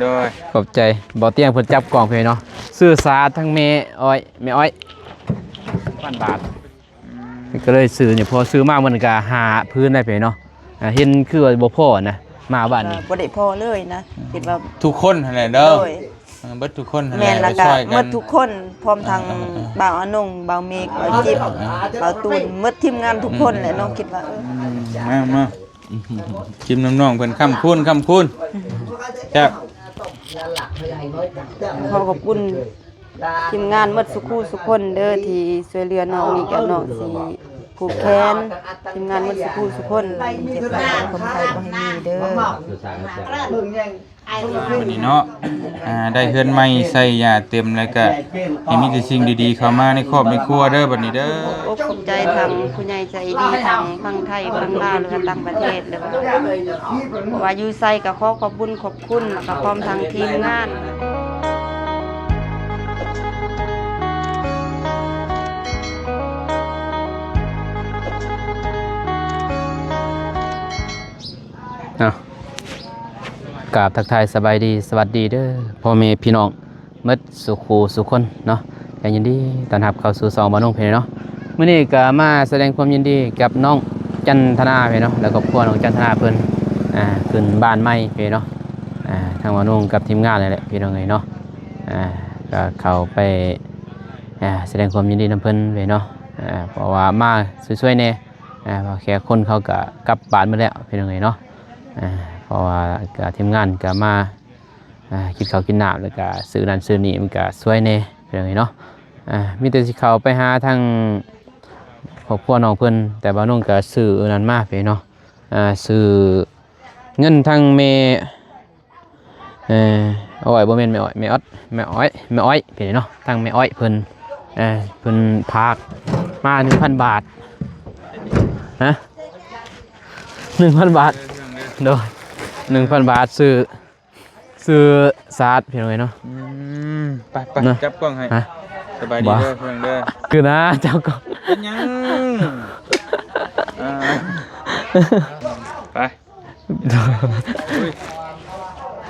ໂດຍ ຂອບໃຈ ບໍ່ຕຽງເພິ່ນຈັບກ້ອງເພິ່ນເນາະ. ຊື້ສາດທັງແມ່ອ້ອຍ ແມ່ອ້ອຍ ພັນບາດ ອືມ ກໍເລີຍຊື້ນີ້ ພໍຊື້ມາມັນກໍຫ້າພື້ນໄດ້ເພິ່ນເນາະ. ອ່າ ເຫັນຄືວ່າບໍ່ພໍນະ ມາບ້ານນີ້ ບໍ່ໄດ້ພໍເລີຍນະ ຄິດວ່າ ທຸກຄົນຫັ້ນແຫຼະເດີ ໂດຍ ເອີ ເບິດທຸກຄົນຫັ້ນແຫຼະ ແມ່ນ ແລ້ວກໍ ກໍຊ່ອຍກັນ ໝົດທຸກຄົນ ພ້ອມທັງ ເອີໆໆ ບ່າວອານົງ ບ່າວເມກ ບ່າວຈິບ ເອີໆໆ ບ່າວຕູນ ໝົດທີມງານທຸກຄົນແຫຼະເນາະ ອືມ ຄິດວ່າ ເອີ ອືມ ມາ ມາ ກິນນຳນ້ອງເພິ່ນ ຄ້ຳຄູນ ຄ້ຳຄູນ ແຊບ. ຂໍຂອບຄຸນທີມງານໝົດສູ່ຄູ່ສູ່ຄົນເດີ ທີ່ຊ່ວຍເຫຼືອນ້ອງນີ້ ກັບນ້ອງຊິຜູກແຂນ ທີມງານໝົດສູ່ຄູ່ສູ່ຄົນ ຄວາມເຈັບຂອງຄົນໄທບໍ່ໃຫ້ມີເດີ. ບັດນີ້ເນາະ ອ່າ ໄດ້ເຮືອນໃໝ່ໃສ່ຢາເຕັມ ແລ້ວກະໃຫ້ມີແຕ່ສິ່ງດີໆເຂົ້າມາໃນຄອບໃນຄົວເດີ ບັດນີ້ເດີ. ຂອບອົກຂອບໃຈທາງຜູ້ໃຫຍ່ໃຈດີ ທາງຝັ່ງໄທ ຝັ່ງລາວ ຫຼືວ່າຕ່າງປະເທດ ຫຼືວ່າ ວ່າຢູ່ໃສກໍຂໍຂອບບຸນຂອບຄຸນ ແລ້ວກໍພ້ອມທັງທີມງານ. ເນາະ ກາບທັກທາຍສະບາຍດີ ສະຫວັດດີເດີ ພໍ່ແມ່ພີ່ນ້ອງໝົດສູ່ຄູ່ສູ່ຄົນເນາະ. ກໍຍິນດີຕ້ອນຮັບເຂົ້າສູ່ຊ່ອງບ່າວນຸ່ງເພິ່ນເນາະ. ມື້ນີ້ກໍມາສະແດງຄວາມຍິນດີກັບນ້ອງຈັນທະນາເພິ່ນເນາະ ແລະ ຄອບຄົວນ້ອງຈັນທະນາເພິ່ນ ອ່າ ຂຶ້ນບ້ານໃໝ່ເພິ່ນເນາະ. ອ່າ ທາງບ່າວນຸ່ງກັບທີມງານນີ້ແຫຼະ ພີ່ນ້ອງເອີຍເນາະ ອ່າ ກໍເຂົ້າໄປ ອ່າ ສະແດງຄວາມຍິນດີນຳເພິ່ນເພິ່ນເນາະ. ອ່າ ເພາະວ່າມາຊ່ວຍໆແດ່ ອ່າ ເພາະແຂກຄົນເຂົາກໍກັບບ້ານໝົດແລ້ວ ພີ່ນ້ອງເອີຍເນາະ. ອ່າ ເພາະວ່າກໍທີມງານກໍມາ ອ່າ ກິນເຂົ້າກິນນ້ຳ ແລ້ວກໍຊື້ນັ້ນຊື້ນີ້ ມັນກໍຊ່ວຍແດ່ ພີ່ນ້ອງເອີຍເນາະ. ອ່າ ມີແຕ່ຊິເຂົ້າໄປຫາທາງຄອບຄົວນ້ອງເພິ່ນ ແຕ່ບ່າວນຸ່ງກໍຊື້ອັນນັ້ນມາເພິ່ນເນາະ. ອ່າ ຊື້ເງິນທາງແມ່ ເອີ ໂອ້ຍ ບໍ່ແມ່ນແມ່ອ້ອຍ ແມ່ອອດ ແມ່ອ້ອຍ ແມ່ອ້ອຍເພິ່ນເນາະ. ທາງແມ່ອ້ອຍເພິ່ນ ເອີ ເພິ່ນຝາກມາໜຶ່ງພັນບາດ ຮະ ໜຶ່ງພັນບາດ ໂດຍ ໜຶ່ງພັນບາດ ຊື້ ຊື້ສາດ ພີ່ນ້ອງເອີຍເນາະ. ອືມ ໄປໆ ເນາະ ຈັບກ້ອງໃຫ້ ຮະ ສະບາຍດີເດີ ເພື່ອນເດີ. ຄືນະ ຈັບກ້ອງ ເປັນຫຍັງ? ອ່າ ໄປ. ໂດຍ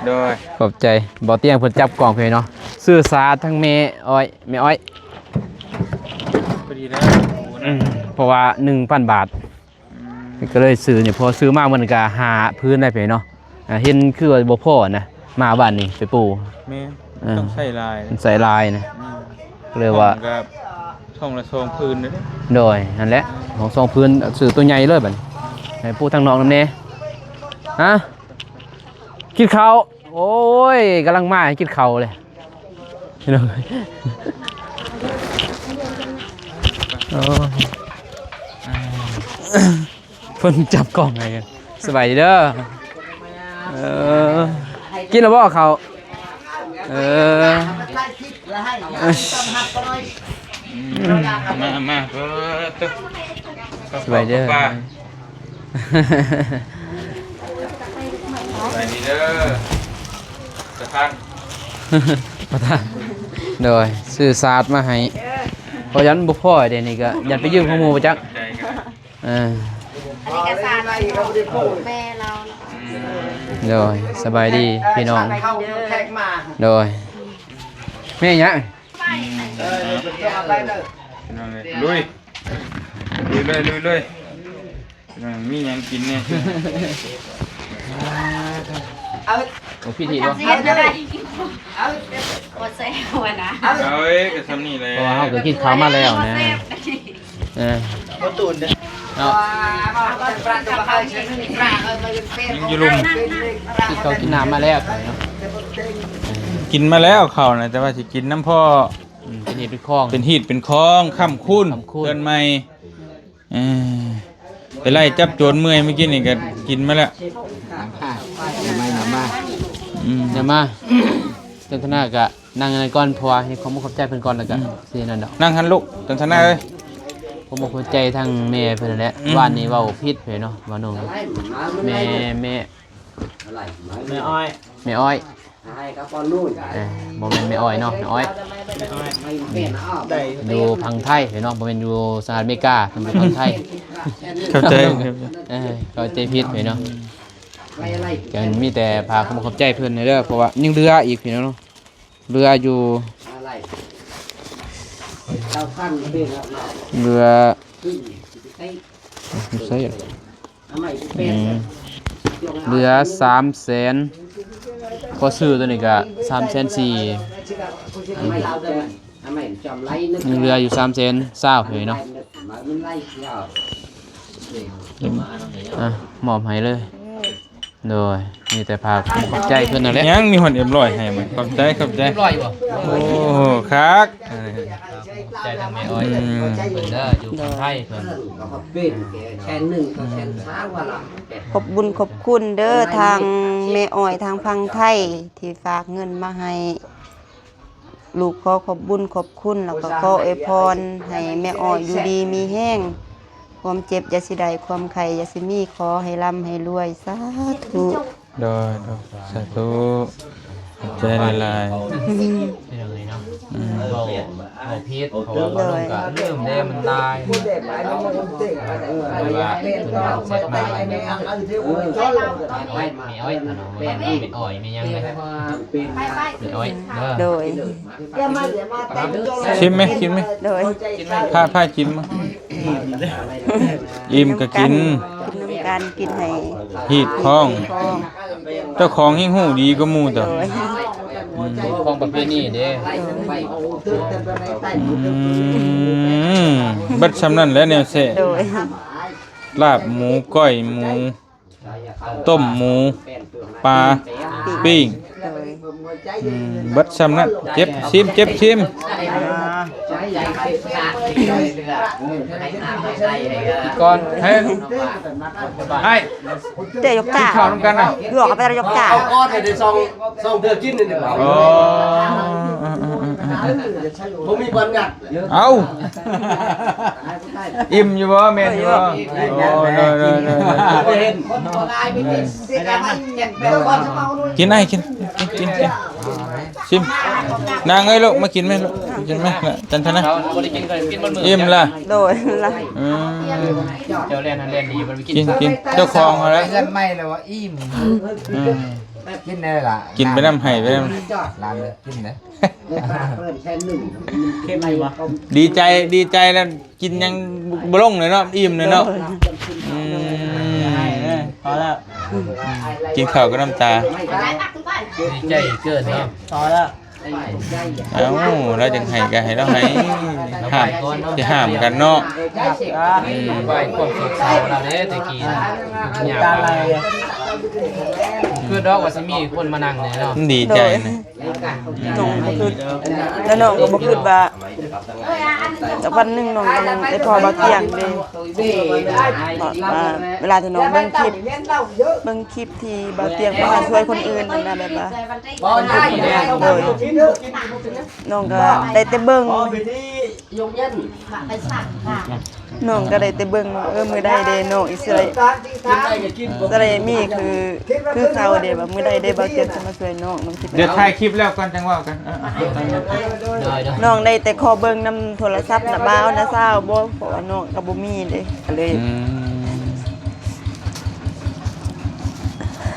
ໂດຍ ຂອບໃຈ ບໍ່ຕຽງເພິ່ນຈັບກ້ອງເພິ່ນເນາະ. ຊື້ສາດທັງແມ່ອ້ອຍ ແມ່ອ້ອຍ ພໍດີແລ້ວ ອືມ ເພາະວ່າໜຶ່ງພັນບາດ ອືມ ກໍເລີຍຊື້ນີ້ ພໍຊື້ມາມັນກໍຫ້າພື້ນໄດ້ເພິ່ນເນາະ. ອ່າ ເຫັນຄືວ່າບໍ່ພໍນະ ມາບ້ານນີ້ໄປປູ ແມ່ນ ເອີ ຕ້ອງໃຊ້ຫຼາຍ ມັນໃຊ້ຫຼາຍນະ ອືມ ກໍເລີຍວ່າ ຫ້ອງກໍຫ້ອງລະສອງພື້ນເດ້. ໂດຍ ຫັ້ນແຫຼະ ຫ້ອງສອງພື້ນ ຊື້ໂຕໃຫຍ່ເລີຍບັດນີ້ ໃຫ້ປູທາງນອກນຳແດ່. ຮະ ກິນເຂົ້າ ໂອ້ຍ ກຳລັງມາກິນເຂົ້າເລີຍ ພີ່ນ້ອງ. ໂອ້ຍ ເພິ່ນຈັບກ້ອງໃຫ້ ສະບາຍດີເດີ. ເອີ ກິນແລ້ວບໍ່ເຂົ້າ? ເອີ ມາ ມາ ເອີ ສະບາຍດີເດີ ສະບາຍດີເດີ ປະທານ ປະທານ. ໂດຍ ຊື້ສາດມາໃຫ້ ເພາະຢ້ານບໍ່ພໍເດ້ ນີ້ກໍຢ້ານໄປຢືມຂອງໝູ່ບໍ່ຈັກ. ເອີ ອັນນີ້ກໍສາດແມ່ລາວ. ໂດຍ ສະບາຍດີພີ່ນ້ອງ. ໂດຍ ແມ່ຫຍັງ? ລຸຍ ລຸຍເລີຍ ລຸຍເລີຍ. ອ່າ ມີຫຍັງກິນແດ່? ເອົາ ໂອ້ ພິທີບໍ່? ບໍ່ແຊບນະ ເອົາ ເອີຍ ກໍຊ່ຳນີ້ແຫຼະ ເພາະວ່າເຮົາກໍກິນເຂົ້າມາແລ້ວນະ. ເອີ ບໍ່ຕູນເດ້ ເນາະ ຍັງຢູ່ລຸ່ມ ກິນເຂົ້າກິນນ້ຳມາແລ້ວເນາະ. ກິນມາແລ້ວເຂົ້ານະ ແຕ່ວ່າຊິກິນນຳພໍ່ ອືມ ເປັນຮີດເປັນຄອງ ເປັນຮີດເປັນຄອງ ຄ້ຳຄູນ ຄ້ຳຄູນ ເຮືອນໃໝ່. ເອີ ໄປໄລ່ຈັບໂຈນເມື່ອຍ ມື້ກີ້ນີ້ກໍກິນມາແລ້ວ ອືມ ຢ່າມາ ຈັນທະນາກໍນັ່ງອັນນັ້ນກ່ອນ ເພາະວ່າໃຫ້ຂອບອົກຂອບໃຈເພິ່ນກ່ອນ ແລ້ວກໍ ອືມ ຊິນັ້ນດອກ. ນັ່ງຫັ້ນລູກ ຈັນທະນາເອີຍ ຂອບອົກຂອບໃຈທາງແມ່ເພິ່ນນັ້ນແຫຼະ. ອືມ ວານນີ້ເວົ້າຜິດເພິ່ນເນາະ ວ່ານ້ອງ ແມ່ ແມ່ ແມ່ອ້ອຍ ແມ່ອ້ອຍ ເອີ ບໍ່ແມ່ນແມ່ອ້ອຍເນາະ ແມ່ອ້ອຍ ແມ່ອ້ອຍ ຢູ່ຝັ່ງໄທເນາະ ບໍ່ແມ່ນຢູ່ສະຫະລັດອາເມລິກາ ເພິ່ນຢູ່ຝັ່ງໄທ. ເຂົ້າໃຈ ເອີ ເຂົ້າໃຈຜິດເນາະ. ກໍມີແຕ່ຝາກຄວາມຂອບໃຈເພິ່ນເດີ ເພາະວ່າຍັງເຫຼືອອີກພີ່ນ້ອງເນາະ ເຫຼືອຢູ່ ເຫຼືອ ຢູ່ໃສ ອືມ ເຫຼືອສາມແສນ ພໍຊື້ໂຕນີ້ກໍສາມແສນສີ່ ອືມ ຍັງເຫຼືອຢູ່ສາມແສນຊາວເລີຍເນາະ ອາ ມອບໃຫ້ເລີຍ ໂດຍ ມີແຕ່ຝາກຄວາມຂອບໃຈເພິ່ນນັ້ນແຫຼະ ຍັງມີຮອດເອັມຮ້ອຍໃຫ້ມັນ ຂອບໃຈ ຂອບໃຈ ເອັມຮ້ອຍບໍ່ ໂອ້ ຄັກ ຂອບໃຈທາງແມ່ອ້ອຍ ອືມ ເພິ່ນເດີ ຢູ່ຝັ່ງໄທເພິ່ນ ຂອບບຸນຂອບຄຸນເດີ ທາງແມ່ອ້ອຍທາງຝັ່ງໄທ ທີ່ຝາກເງິນມາໃຫ້ ລູກຂໍຂອບບຸນຂອບຄຸນ ແລ້ວກໍຂໍອວຍພອນໃຫ້ແມ່ອ້ອຍຢູ່ດີມີແຮງ ຄວາມເຈັບຢ່າຊິໄດ້ ຄວາມໄຂ້ຢ່າຊິມີ ຂໍໃຫ້ລ່ຳໃຫ້ລວຍ ສາທຸ. ໂດຍ ໂດຍ ສາທຸ ຂອບໃຈຫຼາຍໆ ພີ່ນ້ອງເອີຍເນາະ ອືມ ເວົ້າ ເວົ້າຜິດ ເພາະວ່າເວົ້າລົງກະລືມເດ້ ມັນຫຼາຍ ເອີ ວ່າເພິ່ນເຊັດມາຫຼາຍ ແມ່ອ້ອຍ ແມ່ອ້ອຍ ແມ່ອ້ອຍ ແມ່ຫຍັງ ແມ່ອ້ອຍ ເດີ ໂດຍ ຊິມໄໝ ກິນໄໝ ໂດຍ ພາ ພາກິນມາ ອີ່ມກໍກິນ ກິນນຳກັນ ກິນໃຫ້ຮີດຄອງ ເຈົ້າຂອງແຮ່ງຮູ້ດີກວ່າໝູ່ຕົວະ ໂດຍ ອືມ ຂອງປະເພນີເດ້ ອືມ ເບິດຊ່ຳນັ້ນແຫຼະແນວແຊບ ໂດຍ ລາບໝູ ກ້ອຍໝູ ຕົ້ມໝູ ປາ ປີ້ງ ໂດຍ ອືມ ເບິດຊ່ຳນັ້ນ ເຈັບ ຊິມ ເຈັບ ຊິມ ກ່ອນ ເຮີ້ຍ ອ້າຍ ເຈົ້າຢາກຈ້າ ກິນເຂົ້ານຳກັນນະ ລວກເອົາໄປແລ້ວຢາກຈ້າ ເອົາກ້ອນໃຫ້ໄດ້ສອງ ສອງເທື່ອກິນນີ້ ອໍ ບໍ່ມີບ່ອນງັດ ເອົ້າ ອີ່ມຢູ່ບໍ່? ແມ່ນຢູ່ບໍ່? ໂອ້ ໂດຍ ໂດຍ ໂດຍ ບໍ່ເຫັນ ກິນໄອ້ ກິນ ກິນ ກິນ ກິນ ຊິມ ນາງເອີຍລູກ ມາກິນແມ່ລູກ ກິນແມ່ ຈັນທະນາ ເຂົາບໍ່ໄດ້ກິນກໍກິນໝົດມື້ ອີ່ມລະ ໂດຍລະ ອືມ ເຈົ້າແລ່ນຫັ້ນແລ່ນນີ້ ບໍ່ໄດ້ກິນ ກິນ ກິນ ເຈົ້າຂອງຫັ້ນແຫຼະ ເຮືອນໃໝ່ແລ້ວວ່າອີ່ມ ອືມ ກິນແດ່ລະ ກິນໄປນຳ ໃຫ້ໄປນຳ ຫຼານກິນເດ້ ເຄັມຢູ່ບໍ່? ດີໃຈ ດີໃຈແລ້ວກິນຍັງບໍ່ລົງເລີຍເນາະ ອີ່ມເລີຍເນາະ ໂດຍ ອືມ ພໍແລ້ວ ກິນເຂົ້າກັບນ້ຳຕາ ດີໃຈເກີນເນາະ ພໍແລ້ວ ເອົ້າ ລາວຈັ່ງໃຫ້ກໍໃຫ້ລາວໃຫ້ ຫ້າມ ຊິຫ້າມກັນເນາະ ອືມ ໄວ້ຄວາມໂສກເສົ້າລາວເດ້ແຕ່ກີ້ນະ ນ້ຳຕາໄຫຼ ຄືດອກວ່າຊິມີຄົນມານັ່ງແດ່ເນາະ ດີໃຈນະ ໂດຍ ນ້ອງບໍ່ຄິດ ແລ້ວນ້ອງກໍບໍ່ຄິດວ່າ ຈັກວັນໜຶ່ງນ້ອງຕ້ອງໄດ້ພໍ້ບ່າວຕຽງເດ້ ເພາະວ່າເວລາທີ່ນ້ອງເບິ່ງຄລິບ ເບິ່ງຄລິບທີ່ບ່າວຕຽງມາຊ່ວຍຄົນອື່ນຫັ້ນນະ ແບບວ່າ ໂດຍ ນ້ອງກໍໄດ້ແຕ່ເບິ່ງ ນ້ອງກໍໄດ້ແຕ່ເບິ່ງວ່າ ເອີ ມື້ໃດເດ້ນ້ອງອີກຊິໄດ້ ຊິໄດ້ມີຄື ຄືເກົ່າເດ້ ວ່າມື້ໃດເດ້ບ່າວຕຽງຊິມາຊ່ວຍນ້ອງ ນ້ອງຄິດ ດຽວຖ່າຍຄລິບແລ້ວກ່ອນຈັ່ງເວົ້າກັນ ເອີ ໂດຍ ນ້ອງໄດ້ແຕ່ຂໍເບິ່ງນຳໂທລະສັບນະບ່າວນະສາວບໍ ເພາະວ່ານ້ອງກໍບໍ່ມີເດ້ ກໍເລີຍ ອືມ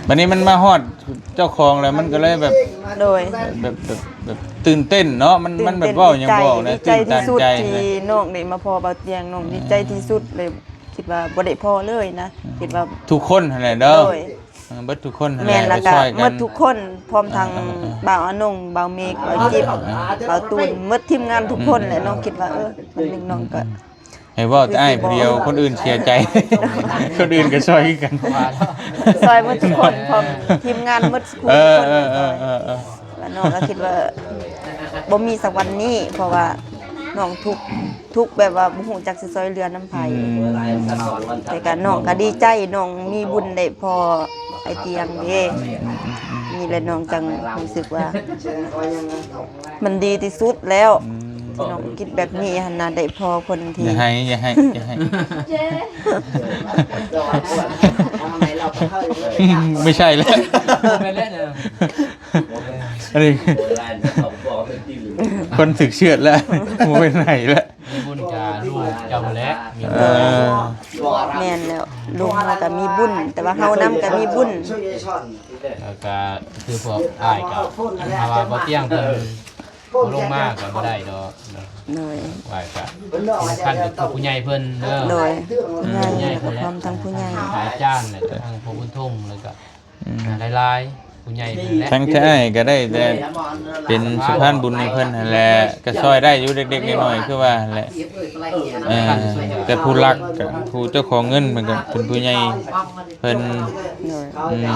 ບັດນີ້ມັນມາຮອດເຈົ້າຂອງແລ້ວ ມັນກໍເລີຍແບບ ໂດຍ ແບບ ແບບ ແບບຕື່ນເຕັ້ນເນາະ ມັນ ມັນແບບເວົ້າຫຍັງບໍ່ອອກນະ ຕື່ນຕັນໃຈ ທີ່ສຸດທີ່ນ້ອງໄດ້ມາພໍ້ບ່າວຕຽງ ນ້ອງດີໃຈທີ່ສຸດເລີຍ ຄິດວ່າບໍ່ໄດ້ພໍ້ເລີຍນະ ອືມ ຄິດວ່າ ທຸກຄົນຫັ້ນແຫຼະເນາະ ໂດຍ ເອີ ເບິດທຸກຄົນຫັ້ນແຫຼະ ແມ່ນ ແລ້ວກໍໝົດທຸກຄົນ ພ້ອມທັງ ເອີ ເອີ ເອີ ບ່າວອານົງ ບ່າວເມກ ບ່າວຈິບ ເອີ ເອີ ບ່າວຕູນ ໝົດທີມງານທຸກຄົນແຫຼະ ອືມ ນ້ອງຄິດວ່າ ເອີ ມັນເປັນ ນ້ອງກໍ ອືມ ໃຫ້ເວົ້າແຕ່ອ້າຍຜູ້ດຽວ ຄົນອື່ນເສຍໃຈ ຄົນອື່ນກໍຊ່ອຍຄືກັນ ຊ່ອຍໝົດທຸກຄົນ ພ້ອມທີມງານໝົດທຸກຄົນ ເອີ ເອີ ເອີ ເອີ ເອີ ວ່ານ້ອງກໍຄິດວ່າບໍ່ມີສັກວັນນີ້ ເພາະວ່ານ້ອງທຸກ ທຸກແບບວ່າບໍ່ຮູ້ຈັກຊິຊ່ອຍເຫຼືອນຳໃຜ ອືມ ແຕ່ກໍນ້ອງກໍດີໃຈ ນ້ອງມີບຸນໄດ້ພໍ້ອ້າຍຕຽງເດ້ ອືມ ນີ້ແຫຼະນ້ອງຈັ່ງຮູ້ສຶກວ່າ ມັນດີທີ່ສຸດແລ້ວ ອືມ ທີ່ນ້ອງຄິດແບບນີ້ຫັ້ນນະ ໄດ້ພໍ້ຄົນທີ່ ຢ່າໄຫ້ ຢ່າໄຫ້ ຢ່າໄຫ້ ບໍ່ໃຊ່ແລ້ວ ແມ່ນແລ້ວເນາະ ອັນນີ້ ຄົນຖືກເຊືອດແລ້ວ ບໍ່ເປັນໄຫ້ແລ້ວ ມີບຸນກັບລູກເຈົ້າແຫຼະ ມີບຸນ ເອີ ແມ່ນແລ້ວ ລູກເຮົາກໍມີບຸນ ແຕ່ວ່າເຮົານຳກໍມີບຸນ ແລ້ວກະຄືພວກອ້າຍກະ ຖ້າວ່າບໍ່ຕຽງເພິ່ນບໍ່ລົງມາກະບໍ່ໄດ້ດອກເນາະ. ໂດຍ ອ້າຍກະສຳຄັນກະຄືຜູ້ໃຫຍ່ເພິ່ນເດີ. ໂດຍ ຜູ້ໃຫຍ່ ຜູ້ໃຫຍ່ ແລ້ວກະພ້ອມທັງຜູ້ໃຫຍ່ ອາຈານ ແລ້ວກະທັງພໍ່ບຸນທົງ ແລ້ວກະ ອືມ ຫຼາຍໆ ຜູ້ໃຫຍ່ເພິ່ນແຫຼະ. ທາງແທ້ອ້າຍກະໄດ້ແຕ່ເປັນສະພານບຸນໃຫ້ເພິ່ນຫັ້ນແຫຼະ ກະຊ່ອຍໄດ້ຢູ່ເລັກໆນ້ອຍໆ ຄືວ່າຫັ້ນແຫຼະ. ເອີ ແຕ່ຜູ້ຫຼັກກະ ຜູ້ເຈົ້າຂອງເງິນເພິ່ນກະເປັນຜູ້ໃຫຍ່ ເພິ່ນ ໂດຍ ອືມ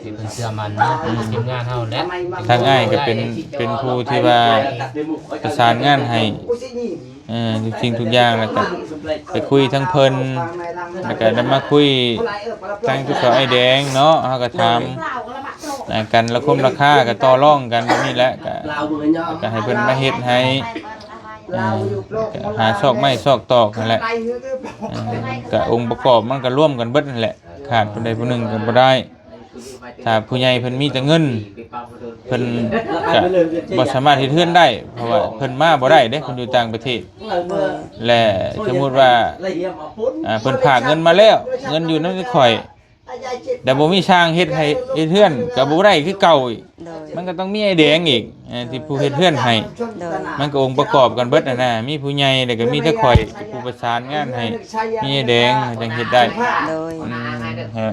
ທີ່ເພິ່ນເຊື່ອໝັ້ນເນາະ ທີມງານເຮົາແຫຼະ. ທາງອ້າຍກໍເປັນ ເປັນຜູ້ທີ່ວ່າປະສານງານໃຫ້ ເອີ ທຸກສິ່ງທຸກຢ່າງ ແລ້ວກໍໄປຄຸຍທາງເພິ່ນ ແລ້ວກໍໄດ້ມາຄຸຍທາງຈຸດເຂົາອ້າຍແດງເນາະ. ເຮົາກໍຖາມ ໂດຍ ອ່າ ກັນລາຄົມລາຄາ ກໍຕໍ່ລອງກັນແບບນີ້ແຫຼະ ກໍ ກໍໃຫ້ເພິ່ນມາເຮັດໃຫ້ ອ່າ ກໍຫາຊອກໄມ້ຊອກຕອກຫັ້ນແຫຼະ. ອ່າ ກໍອົງປະກອບມັນກໍລວມກັນເບິດຫັ້ນແຫຼະ ຂາດຜູ້ໃດຜູ້ໜຶ່ງກໍບໍ່ໄດ້. ຖ້າຜູ້ໃຫຍ່ເພິ່ນມີແຕ່ເງິນ ເພິ່ນກະບໍ່ສາມາດເຮັດເຮືອນໄດ້ ເພາະວ່າເພິ່ນມາບໍ່ໄດ້ເດ້ ເພິ່ນຢູ່ຕ່າງປະເທດ. ໂດຍ ແລະ ສົມມຸດວ່າ ອ່າ ເພິ່ນຝາກເງິນມາແລ້ວ ເງິນຢູ່ນຳຂ້ອຍ ແຕ່ບໍ່ມີຊ່າງເຮັດໃຫ້ເຮັດເຮືອນກໍບໍ່ໄດ້ຄືເກົ່າອີກ. ໂດຍ ມັນກໍຕ້ອງມີອ້າຍແດງອີກ ເອີ ທີ່ຜູ້ເຮັດເຮືອນໃຫ້. ໂດຍ ມັນກໍອົງປະກອບກັນເບິດຫັ້ນນະ ມີຜູ້ໃຫຍ່ ແລ້ວກໍມີແຕ່ຂ້ອຍ ຜູ້ປະສານງານໃຫ້ ມີອ້າຍແດງຈັ່ງເຮັດໄດ້. ໂດຍ ອືມ ເອີ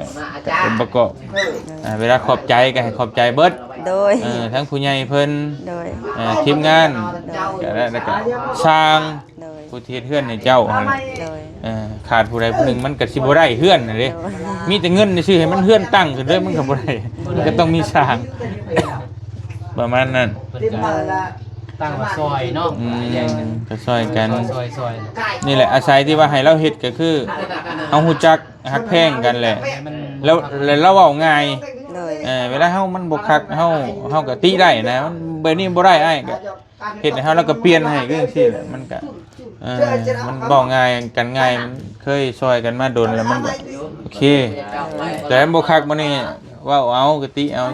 ອົງປະກອບ ໂດຍ ອ່າ ເວລາຂອບໃຈກໍໃຫ້ຂອບໃຈເບິດ. ໂດຍ ເອີ ທັງຜູ້ໃຫຍ່ເພິ່ນ ໂດຍ ເອີ ທີມງານ ໂດຍ ກໍໄດ້ ແລ້ວກໍຊ່າງ ໂດຍ ຜູ້ທີ່ເຮັດເຮືອນໃຫ້ເຈົ້າຫັ້ນ. ໂດຍ ເອີ ຂາດຜູ້ໃດຜູ້ໜຶ່ງມັນກໍຊິບໍ່ໄດ້ເຮືອນຫັ້ນເດ້. ໂດຍ ມີແຕ່ເງິນຊື່ໃຫ້ມັນເຮືອນຕັ້ງຂຶ້ນເລີຍ ມັນກໍບໍ່ໄດ້ ມັນກໍຕ້ອງມີຊ່າງ ປະມານນັ້ນ. ເພິ່ນກໍ ໂດຍ ຕັ້ງວ່າຊ່ອຍເນາະ. ອືມ ກໍຊ່ອຍກັນ ຊ່ອຍໆ ນີ້ແຫຼະ ອາໄສທີ່ວ່າໃຫ້ລາວເຮັດກໍຄືເຮົາຮູ້ຈັກຮັກແພງກັນແຫຼະ ແລ້ວ ແລ້ວລາວເວົ້າງ່າຍ. ໂດຍ ເອີ ເວລາເຮົາມັນບໍ່ຄັກ ເຮົາ ເຮົາກໍຕິໄດ້ນະ ມັນແບບນີ້ບໍ່ໄດ້ອ້າຍ ກໍເຮັດໃຫ້ເຮົາ ແລ້ວກໍປ່ຽນໃຫ້ ຄືຈັ່ງຊີ້ແຫຼະ. ມັນກໍ ເອີ ມັນເວົ້າງ່າຍກັນງ່າຍ ມັນເຄີຍຊ່ອຍກັນມາດົນແລ້ວ ມັນກໍໂອເຄ. ແຕ່ມັນບໍ່ຄັກ ບັດນີ້ເວົ້າເອົາ ກໍຕິເອົາ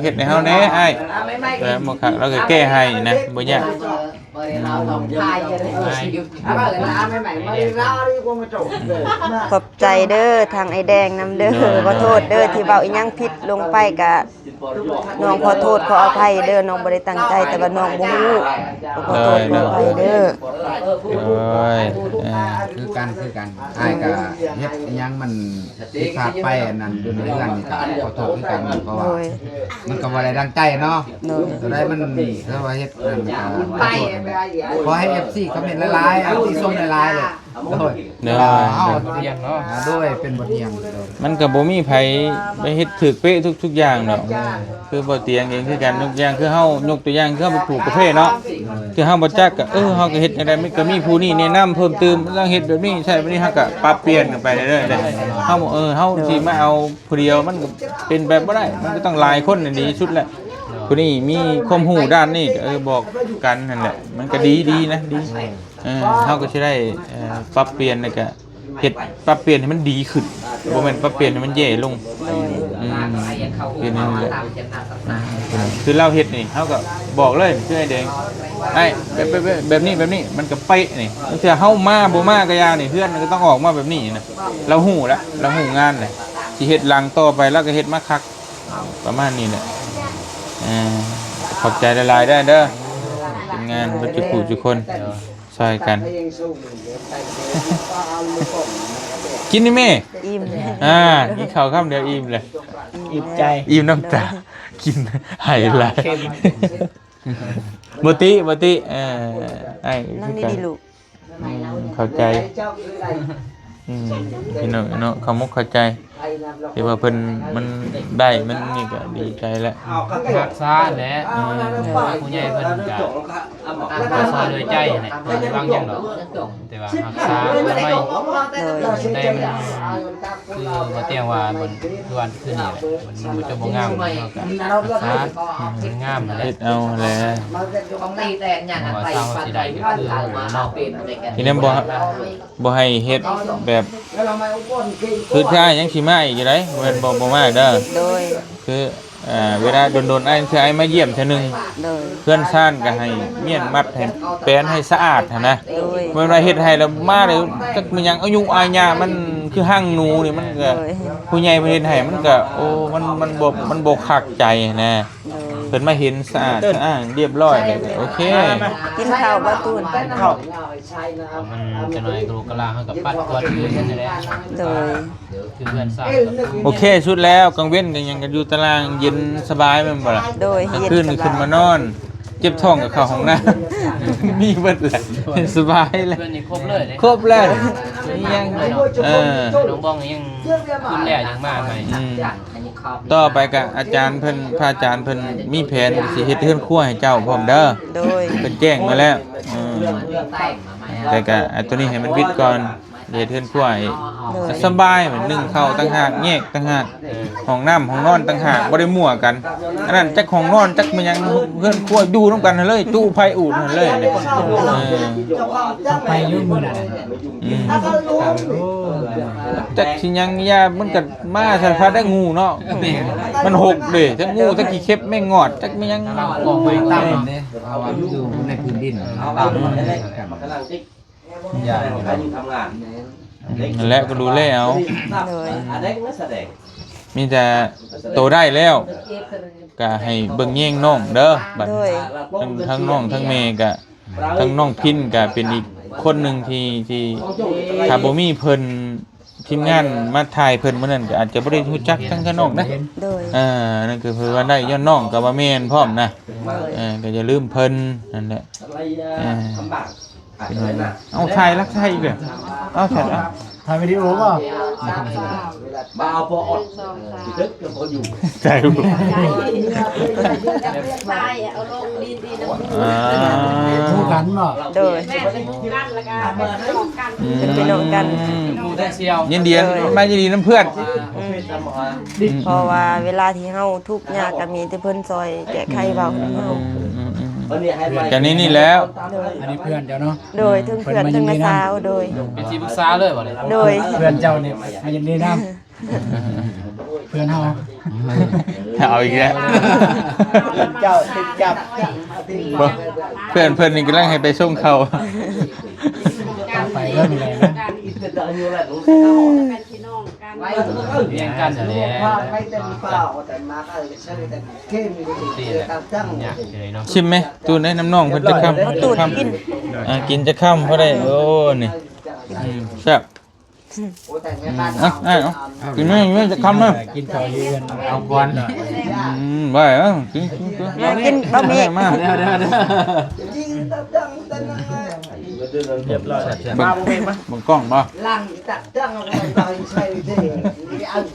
ເຮັດໃຫ້ເຮົາແດ່ອ້າຍ. ແຕ່ມັນບໍ່ຄັກ ລາວກໍແກ້ໃຫ້ນະ ບໍ່ຍາກ. ຂອບໃຈເດີທາງອ້າຍແດງນຳເດີ. ໂດຍ ຂໍໂທດເດີທີ່ເວົ້າອີ່ຫຍັງຜິດລົງໄປ ກະນ້ອງຂໍໂທດຂໍອະໄພເດີ ນ້ອງບໍ່ໄດ້ຕັ້ງໃຈ ແຕ່ວ່ານ້ອງບໍ່ຮູ້ ຂໍໂທດຂໍອະໄພເດີ. ໂດຍ ເອີ ຄືກັນ ຄືກັນ ອ້າຍກະເຮັດອີ່ຫຍັງມັນ ຜິດພາດໄປອັນນັ້ນຢູ່ໃນເຮືອນນີ້ກໍຂໍໂທດຄືກັນ ເພາະວ່າ ໂດຍ ມັນກໍບໍ່ໄດ້ດັ່ງໃຈເນາະ. ໂດຍ ຕົວໃດມັນ ເພາະວ່າເຮັດນັ້ນກໍຂໍໂທດ. ຂໍໃຫ້ເອັຟຊີຄອມເມັນຫຼາຍໆ ເອັຟຊີຊົມຫຼາຍໆເລີຍ. ໂດຍ ໂດຍ ເຮົາ ເປັນບົດຮຽນເນາະ. ອ່າ ໂດຍ ເປັນບົດຮຽນ. ໂດຍ ມັນກໍບໍ່ມີໃຜໄປເຮັດຖືກເປະທຸກ ທຸກຢ່າງດອກ. ໂດຍ ຄືບໍ່ຕຽງເອງຄືກັນ ທຸກຢ່າງ ຄືເຮົາຍົກຕົວຢ່າງ ຄືເຮົາໄປປູກກາເຟເນາະ. ໂດຍ ຄືເຮົາບໍ່ຈັກກໍ ເອີ ເຮົາກໍເຮັດຈັ່ງໃດ ມັນກໍມີຜູ້ນີ້ແນະນຳເພີ່ມຕື່ມ ຕ້ອງເຮັດແບບນີ້ ໃຊ້ແບບນີ້ ເຮົາກໍປັບປ່ຽນກັນໄປເລື້ອຍໆເດ້. ເຮົາ ເອີ ເຮົາຊິມາເອົາຜູ້ດຽວ ມັນກໍເປັນໄປບໍ່ໄດ້ ມັນກໍຕ້ອງຫຼາຍຄົນນີ້ດີທີ່ສຸດແຫຼະ. ຜູ້ນີ້ມີຄວາມຮູ້ດ້ານນີ້ ເອີ ບອກກັນຫັ້ນແຫຼະ ມັນກໍດີ ດີນະ ດີ. ເອີ ເຮົາກໍຊິໄດ້ ເອີ ປັບປ່ຽນ ແລ້ວກໍເຮັດ ປັບປ່ຽນໃຫ້ມັນດີຂຶ້ນ ບໍ່ແມ່ນປັບປ່ຽນໃຫ້ມັນແຍ່ລົງ. ໂດຍ ອືມ ເປັນນັ້ນແຫຼະ. ອ່າ ຄືລາວເຮັດນີ້ ເຮົາກໍບອກເລີຍ ຄືອ້າຍແດງ ອ້າຍ ແບບ ແບບ ແບບ ແບບນີ້ ແບບນີ້ ມັນກໍເປະນີ້. ບາງເທື່ອເຮົາມາບໍ່ມາກໍຢ່ານີ້ ເຮືອນມັນກໍຕ້ອງອອກມາແບບນີ້ນະ. ລາວຮູ້ລະ ລາວຮູ້ງານລະ ຊິເຮັດຫຼັງຕໍ່ໄປ ລາວກໍເຮັດມາຄັກ ປະມານນີ້ແຫຼະ. ເອີ ຂອບໃຈຫຼາຍໆເດີ ເດີ ທີມງານເບິດທຸກຜູ້ທຸກຄົນ ຊ່ອຍກັນ. ກິນນີ້ແມ່. ອີ່ມ. ອ່າ ກິນເຂົ້າຄຳດຽວອີ່ມເລີຍ. ອີ່ມໃຈ ອີ່ມນ້ຳຕາ. ໂດຍ ກິນໄຫ້ຫຼາຍ. ບໍ່ຕິ ບໍ່ຕິ. ເອີ ອ້າຍ ນັ່ງດີໆລູກ. ອືມ ເຂົ້າໃຈ. ອືມ ພີ່ນ້ອງເນາະ ເຂົ້າອົກເຂົ້າໃຈ ທີ່ວ່າເພິ່ນມັນໄດ້ ມັນນີ້ກໍດີໃຈແລ້ວ. ຮັກສາແຫຼະ. ອືມ ຜູ້ໃຫຍ່ເພິ່ນກໍຮັກສາດ້ວຍໃຈແຫຼະ ບໍ່ໄດ້ຫວັງຫຍັງດອກ ແຕ່ວ່າຮັກສາອະນາໄມ. ໂດຍ ໄດ້ມັນ ຄືບໍ່ຕຽງວ່າມັນ ຄືວ່າຄືນີ້ແຫຼະ ມັນບໍ່ຈະບໍ່ງາມ ເຮົາກໍຮັກສາໃຫ້ມັນງາມຫັ້ນແຫຼະ ເຮັດເອົາແຫຼະ. ເພາະວ່າຊາວເຮົາຊິໄດ້ກໍຄືເນາະ ທີນີ້ບໍ່ ບໍ່ໃຫ້ເຮັດແບບ ຄືຖ້າຍັງຊິມາອີກຢູ່ໃດ ບໍ່ແມ່ນບໍ່ ບໍ່ມາເດີ. ໂດຍ ຄື ເອີ ເວລາດົນໆ ອ້າຍ ເທື່ອອ້າຍມາຢ້ຽມເທື່ອໜຶ່ງ. ໂດຍ ເຮືອນຊານກໍໃຫ້ມ້ຽນມັດ ໃຫ້ແປນໃຫ້ສະອາດຫັ້ນນະ. ໂດຍ ບໍ່ແມ່ນວ່າເຮັດໃຫ້ແລ້ວມາແລ້ວຈັກແມ່ນຫຍັງ ອາຍຸອາຍາມັນ ຄືຮັງໜູນີ້ມັນກໍ ໂດຍ ຜູ້ໃຫຍ່ເພິ່ນເຮັດໃຫ້ມັນກໍ ໂອ້ ມັນ ມັນບໍ່ ມັນບໍ່ຄັກໃຈນະ ໂດຍ ເພິ່ນມາເຫັນສະອາດສະອ້າງລຽບຮ້ອຍແລ້ວກໍໂອເຄ. ກິນເຂົ້າບໍ່ຕູນ? ກິນເຂົ້າ. ມັນຈະໜ້ອຍກະໂຫຼກະລາເຮົາກໍປັດກວາດຄືນນັ້ນແຫຼະ. ໂດຍ. ຄືເຮືອນຊານ ໂອເຄສຸດແລ້ວ ກາງເວັນກໍຍັງກັນຢູ່ຕາລ່າງເຢັນສະບາຍແມ່ນບໍ່ລະ? ໂດຍ ກາງຄືນກໍຂຶ້ນມານອນ ເຈັບທ້ອງກໍເຂົ້າຫ້ອງນ້ຳ ມີເບິດແຫຼະ ສະບາຍແຫຼະ ເຮືອນນີ້ຄົບເລີຍເດ້ ຄົບເລີຍ ມີຫຍັງ ເອີ ນ້ອງບອງຍັງຂຶ້ນແລ້ວຍັງມາໃໝ່ ອືມ ຕໍ່ໄປກໍອາຈານເພິ່ນ ພະອາຈານເພິ່ນມີແຜນຊິເຮັດເຮືອນຄົວໃຫ້ເຈົ້າພ້ອມເດີ ໂດຍ ເພິ່ນແຈ້ງມາແລ້ວ ອືມ ແຕ່ກໍ ອາ ຕົວນີ້ໃຫ້ມັນວິດກ່ອນ ເຮັດເຮືອນຄົວໃຫ້ ໂດຍ ສະບາຍ ໜຶ້ງເຂົ້າຕ່າງຫາກ ແຍກຕ່າງຫາກ ເອີ ຫ້ອງນ້ຳຫ້ອງນອນຕ່າງຫາກ ບໍ່ໄດ້ມົ້ວກັນ ອັນນັ້ນຈັກຫ້ອງນອນຈັກແມ່ນຫຍັງ ເຮືອນຄົວຢູ່ນຳກັນຫັ້ນເລີຍ ຈຸໄຟອູດຫັ້ນເລີຍ ເອີ ໄປຢູ່ມື້ນັ້ນ ອືມ ຈັກຊິຫຍັງຍາ ມັນກໍມາສາລະພັດແລ້ວ ງູເນາະ ມັນຫົກເດ້ ທັງງູ ທັງຂີ້ເຂັບ ແມງງອດ ຈັກແມ່ນຫຍັງ ເອົາອອກໄປຕາມເດ້ ເພາະວ່າມັນຢູ່ໃນພື້ນດິນ ມັນຕາມ ມັນ ນັ້ນແຫຼະ ກໍດູແລເອົາ ໂດຍ ມີແຕ່ໂຕໄດ້ແລ້ວ ກໍໃຫ້ເບິ່ງແຍງນ້ອງເດີ ບັດ ໂດຍ ທັງ ທັງນ້ອງທັງແມ່ກໍ ທັງນ້ອງພິນກໍເປັນອີກຄົນໜຶ່ງທີ່ ທີ່ ຖ້າບໍ່ມີເພິ່ນ ທີມງານມາຖ່າຍເພິ່ນມື້ນັ້ນ ກໍອາດຈະບໍ່ໄດ້ຮູ້ຈັກທັງ ທັງນ້ອງນະ ໂດຍ ເອີ ນັ້ນກໍຄືວ່າໄດ້ຍ້ອນນ້ອງກໍວ່າແມ່ນພ້ອມນະ ໂດຍ ເອີ ກໍຢ່າລືມເພິ່ນ ນັ້ນແຫຼະ ເອີ ເອົາ ຖ່າຍລະ ຖ່າຍອີກເດີ ເອົາ ຖ່າຍ ເອົາ ຖ່າຍວິດີໂອບໍ່? ມາເອົາພໍອອດ ໜຶ່ງ ສອງ ສາມ ໃສ່ ເອົາລົງດີໆ ນຳ ອ່າ ໝູ່ກັນເນາະ ໂດຍ ແມ່ນເປັນໝູ່ກັນ ແລ້ວກໍເປັນພີ່ນ້ອງກັນ ອືມ ເປັນພີ່ນ້ອງກັນ ຍິນດີ ໂດຍ ມາຍິນດີນຳເພື່ອນ ອືມ ເພາະວ່າເວລາທີ່ເຮົາທຸກຍາກກໍມີແຕ່ເພິ່ນຊ່ອຍແກ້ໄຂເວົ້ານຳເຮົາ ອືມໆໆ ກໍນີ້ ນີ້ແຫຼະ ໂດຍ ອັນນີ້ເພື່ອນເຈົ້າເນາະ ໂດຍ ເຖິງເພື່ອນ ເພິ່ນມາຍິນດີນຳ ເຖິງນ້າສາວ ໂດຍ ເປັນທີ່ປຶກສາເລີຍບໍ່ນີ້ ໂດຍ ເພື່ອນເຈົ້ານີ້ມາຍິນດີນຳ ເພື່ອນເຮົາ ເອົາອີກແລ້ວ ເຈົ້າຖືກຈັບ ບໍ່ ເພື່ອນເພິ່ນນີ້ກຳລັງໃຫ້ໄປສົ່ງເຂົ້າ ໄປເລີຍ ພີ່ນ້ອງກັນ ລຽງກັນແຫຼະ ຊິມແມະ ຕູນເອີຍ ນຳນ້ອງເພິ່ນຈັກຄຳ ເອົາຕູນກິນ ອ່າ ກິນຈັກຄຳພໍໄດ້ ໂອ້ ນີ້ ອືມ ແຊບ ອືມ ອ່ະ ອ່ະ ກິນແມ່ ກິນແມ່ ຈັກຄຳເດີ ກິນເຂົ້າຢູ່ເຮືອນເອົາກ່ອນ ອືມ ໄວ້ ເອົາ ກິນ ກິນ ກິນ ກິນ ກິນ ມາ ເອົາແມ່ ມາ ເດີ ເດີ ເດີ ລຽບຮ້ອຍ ເບິ່ງ ເບິ່ງກ້ອງບໍ່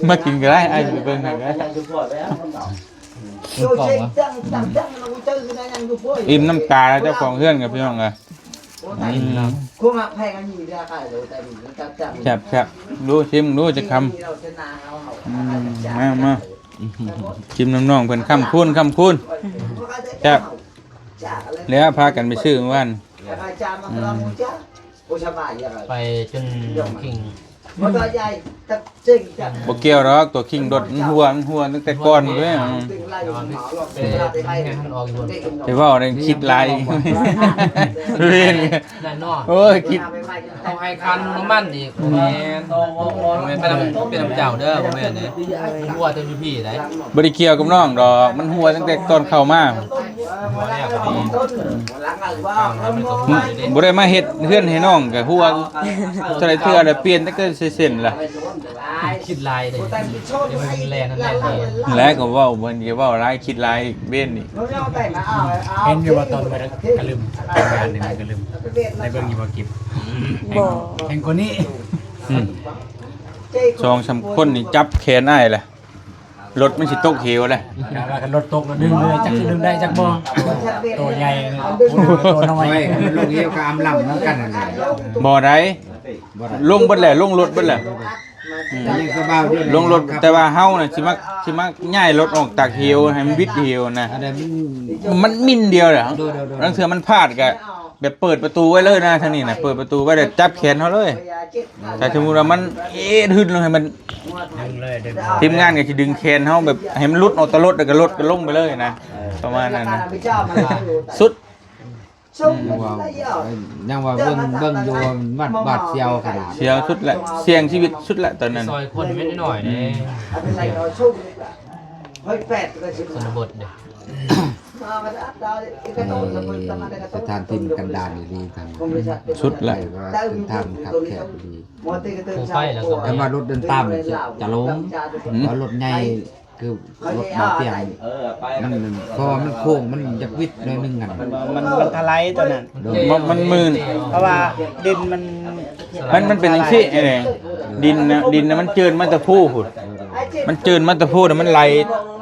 ມາກິນກໍໄດ້ ອ້າຍຊິໄປເບິ່ງໃຫ້ກໍໄດ້ ເບິ່ງກ້ອງບໍ່ ອີ່ມນ້ຳຕາແລ້ວ ເຈົ້າຂອງເຮືອນກັບພີ່ນ້ອງເອີຍ ອືມ ແຊບໆ ດູ ຊິມດູຈັກຄຳ ອືມ ມາ ມາ ຊິມນຳນ້ອງເພິ່ນ ຄຳຄູນ ຄຳຄູນ ແຊບ ແລ້ວພາກັນໄປຊື້ມື້ວານ ອືມ ໄປຈົນຄິງ ບໍ່ກ່ຽວດອກ ຕົວຄິງລົດມັນຮົ່ວ ມັນຮົ່ວຕັ້ງແຕ່ກ່ອນເດ້ ອືມ ໄປເວົ້ານັ້ນຄິດຫຼາຍ ເວນ ນັ້ນເນາະ ໂອ້ຍ ຄິດ ເອົາໃຫ້ຄ່ານ້ຳມັນອີກ ບໍ່ແມ່ນ ບໍ່ແມ່ນໄປນຳ ໄປນຳເຈົ້າເດີ ບໍ່ແມ່ນເດ້ ມັນຮົ່ວແຕ່ຢູ່ພີ້ໃດ໋ ບໍ່ໄດ້ກ່ຽວກັບນ້ອງດອກ ມັນຮົ່ວຕັ້ງແຕ່ກ່ອນເຂົ້າມາ ຮົ່ວແລ້ວກໍດີ ບໍ່ໄດ້ມາເຮັດເຮືອນໃຫ້ນ້ອງກໍຮົ່ວ ເທົ່າໃດເທື່ອລະປ່ຽນ ແຕ່ກໍເຊັ່ນລະ ຄິດຫຼາຍເດ້ ແລ້ວກໍເວົ້າ ເພິ່ນກໍເວົ້າຫຼາຍ ຄິດຫຼາຍ ເວນນີ້ ເຫັນຢູ່ວ່າຕອນເພິ່ນກະລຶມ ທຳງານນີ້ກະລຶມ ໄດ້ເບິ່ງຢູ່ບໍ່ກິບ ບໍ່ ແຮງກວ່ານີ້ ອືມ ສອງສາມຄົນນີ້ຈັບແຂນອ້າຍລະ ລົດມັນຊິຕົກເຫວແຫຼະ ຖ້າວ່າຄັນລົດຕົກລະດຶງເລີຍ ຈັກຊິດຶງໄດ້ຈັກບໍ່ ໂຕໃຫຍ່ ໂຕນ້ອຍ ໂອ້ຍ ມັນລົງເຫວກໍອຳລຳນຳກັນຫັ້ນແຫຼະ ບໍ່ໄດ້ ບໍ່ໄດ້ ລົງເບິດແຫຼະ ລົງລົດເບິດແຫຼະ ອືມ ຍັງຄືບ່າວຢູ່ ລົງລົດ ແຕ່ວ່າເຮົານະຊິມັກ ຊິມັກຍ້າຍລົດອອກຈາກເຫວ ໃຫ້ມັນວິດເຫວນະ ອັນໃດມັນ ມັນມິ້ນດຽວແຫຼະ ໂດຍໆໆ ລາງເທື່ອມັນພາດກະ ແບບເປີດປະຕູໄວ້ເລີຍນະ ທາງນີ້ນະ ເປີດປະຕູໄວ້ແລ້ວຈັບແຂນເຮົາເລີຍ ຖ້າສົມມຸດວ່າມັນເອດຫຶດລົງໃຫ້ມັນ ດຶງເລີຍ ດຶງ ທີມງານກໍຊິດຶງແຂນເຮົາແບບໃຫ້ມັນຫຼຸດອອກຕາລົດ ແລ້ວກໍລົດກໍລົງໄປເລີຍນະ ປະມານນັ້ນນະ ສຸດ ອືມ ຍັງວ່າ ຍັງວ່າເບິ່ງ ເບິ່ງຢູ່ ມັນຫວາດສຽວຂະໜາດ ສຽວສຸດແຫຼະ ສ່ຽງຊີວິດສຸດແຫຼະຕອນນັ້ນ ຊ່ອຍຄົນແມ່ນໜ້ອຍເດ້ ອືມ ຊົນນະບົດເດ້ ເອີ ສະຖານທີ່ມັນກັນດານອີ່ຫຼີ ທາງ ສຸດແຫຼະ ເສັ້ນທາງມັນຄັບແຄບອີ່ຫຼີ ຜູ້ໄປແລ້ວກໍ ຄັນວ່າລົດເດີນຕາມຈະ ຈະລົງ ອືມ ວ່າລົດໃຫຍ່ ຄືລົດບໍ່ປ່ຽງ ມັນ ເພາະວ່າມັນໂຄ້ງ ມັນຢາກຫວິດໜ້ອຍໜຶ່ງຫັ້ນ ມັນ ມັນ ມັນຖະໄຫຼຕົວນັ້ນ ໂດຍ ມັນ ມັນມື່ນ ເພາະວ່າດິນມັນ ມັນ ມັນເປັນຈັ່ງຊີ້ເດ້ ດິນນະ ດິນນະມັນເຈີນມາແຕ່ພູພຸ້ນ ມັນເຈີນມາແຕ່ພູແລ້ວມັນໄຫຼ